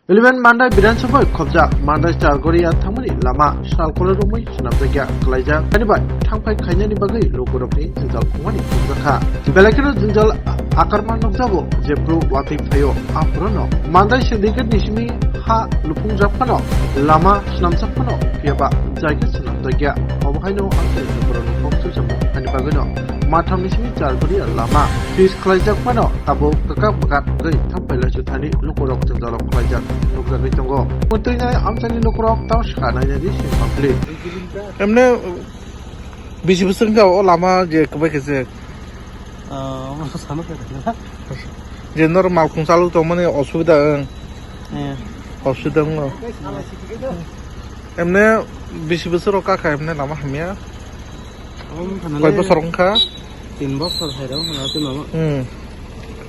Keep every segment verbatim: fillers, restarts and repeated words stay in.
Eleven Mandai Bidhan Sabha khobjak Mandai Chargoria thangmani lama sal kolai romwi swnamjakya kwlaijak. Ani bai thangphai khainani bagwi lukurokni jwngjal wngmani khobjakha. Belai kheno jwngjal akarma nukjago, jephru watwi phaio aphuru no Mandai syndicate ni simi ha luphungjak phano, lama swnamjak phano, phiyaba jaiga swnamjakya. Obo haino ang tei lukurokni kok sujamo ani bagwino mathangni simi Chargoria lama pitch khlaijak phano tabuk kwkak bwkak wngwi thangphai laisu thani lukurok jwngjalo khlaijak nukjagwi tongo. Twi nai amchaini lukurok tamo sakha nainani simi complete. Emne bisi bwswk wngkha o lama je kwbai khe je. Ah, omo sano khe. Je nor malkhung chalok tongmani osubida wng. Eh. Osubida wngo. Emne bisi bwswk rok kakha emne lama hamya. Omo wngkha nale koi bosor wngkha? Tin bosor hai rok wngkha nale tin lama. Hmm.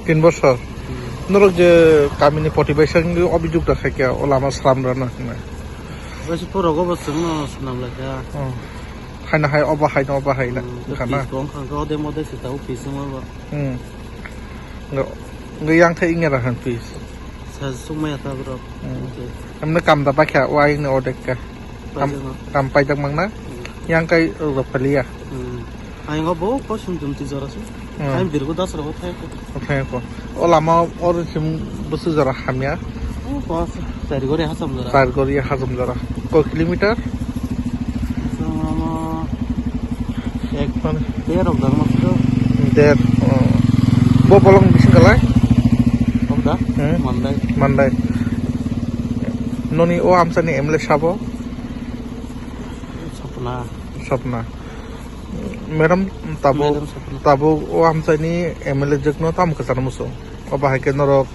Tin bosor. Hmm. Norok je kamini protibesi wngwi obijok da khaikha o lama sram rwna hinwi. Obo se porogo bo chwngno swnam laikha. Hmm. Haino hai obo haino obo hai na, hmm, wngkha na? Pitch bo wngkha khe ode mode se tabuk pitch wngma ba. Hmm. Ngo, ngo yang thai ingya rahan pitch. Sa sukmaya ta bro. Hmm. Okay. Amne kam da bakha wa ini odek ka. Kam, paijak no. Kam paijak mang na? Hmm. Yang kai rok phalia. Hmm. Ayang bo ko sum tum ti jora su. Hmm. Ayang birgo das rok thai ko. Thai ko. O lama or sim busu jora hamya. O ko Chargoria hajam jora. Chargoria hajam jora. Ko kilometer? Sama ek man. Der rok dan mas to. Der. Oh. Bo bolong bising kalai? Obda? Hmm? Mandai. Mandai. Noni o amsani M L A sabo? Sapna. Sapna. Madam, tabuk, madam Sapna. Tabuk o amchaini M L A jwkno tamo kwcharo muchung. O bahai khe norok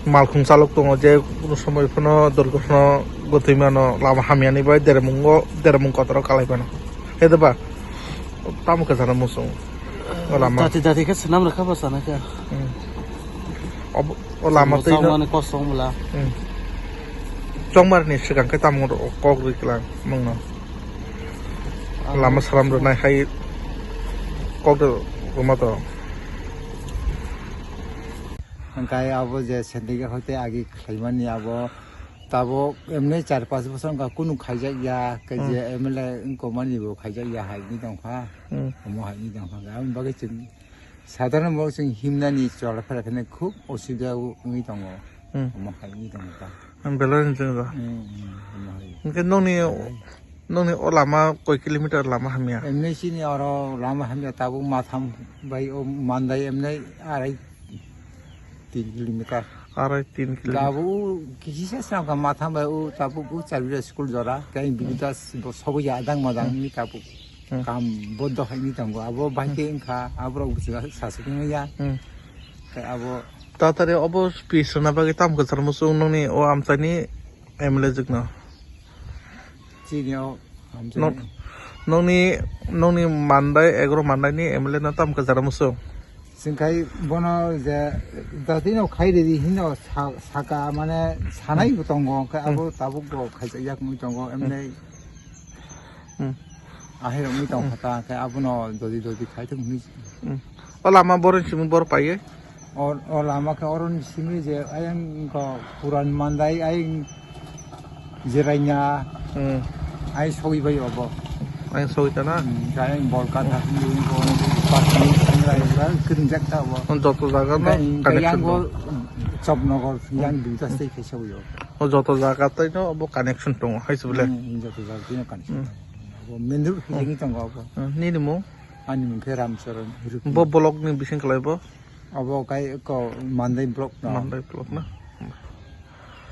malkhung chalok tongo, je kunu somoi phano durgothona gotwi mano, lama hamyani bai dermung o, dermung kotor o kalai mano. He de ba? Tamo kwcharo muchung. O lama. Dati dati khe swnam rwkha ba sana khe. Hmm. Ob-, o lama twi no. Chongmani kosong bwla. Hmm. Chongmani swkang khe tamo kok rwi klang mungno. Lama salam rwnai hai kok de rwma to. Hwnkhe abo je sendika hoite agi khlaimani abo tabuk emne char panch bosor wngkha kunu khaijak ya, khe je, hmm, M L A wngkha mani bo khaijak ya hai wngwi tongkha. Hmm. Omo hai wngwi tongkha. Aboni bagwi chwng sadharon bo chwng himnani cholaphera khe khub osubida wngwi tongo. Hmm. Omo hai wngwi tongo ta. Ang belai ni chwng da. Hmm, hmm, omo hai. Hwnkhe nokni, hai. Nokni o lama koi kilometer lama hamya? Emne chini oro lama hamya tabuk matham bai o Mandai emne arai tin kilometer. Arai tin kilometer. Tabuk kisi se sangka matham bai o tabuk o Chargoria school jora. Khe ang bini das bo sobo ya adang madang ni tabuk. Hmm. Kam bodo hai ni tongo. Abo bai khe wngkha, aborok bo sasuk wngya. Hmm. Khe abo. Tatari obo pitch rwna bagwi tamo kwchar muchung nokni o amchaini M L A jwkno? Chini o amchaini. Nok-, nokni, nokni Mandai, egro Mandai ni M L A no tamo kwchar muchung? Chwng khai bono je dati no khai ridi hino sa-, saka mane sanai, hmm, bo tongo, khe abo, hmm, tabuk bo khaijak yak wngwi tongo, hmm, emnai. Hmm. Ahai rok wngwi tong, hmm, kha ta, khe abono dodi dodi khai thung hinwi. Hmm. O lama boroni simi bor paiye? O, o lama khe oroni simi je ayang ko Puran Mandai ayang Jeraina. Hmm. Ai sogwi bai obo. Ai sogwi ta na? Hmm, khe ayang Bolka thakni ko patni sangrai ba kiringjak ta obo. On joto jaga no connection yang go dong. Chopnogor, hmm, yang duita sei khe sogwi o. O joto jaga tai no obo connection tongo, hai se bole? Hmm, joto jaga tai no connection. Hmm. Abo main road, hmm, hijeni tongo abo. Hmm, nini mung? Ani mung khe Ramcharan Rukni. Bo block ni bising kalai bo? Abo kai ko Mandai block no. Mandai block na?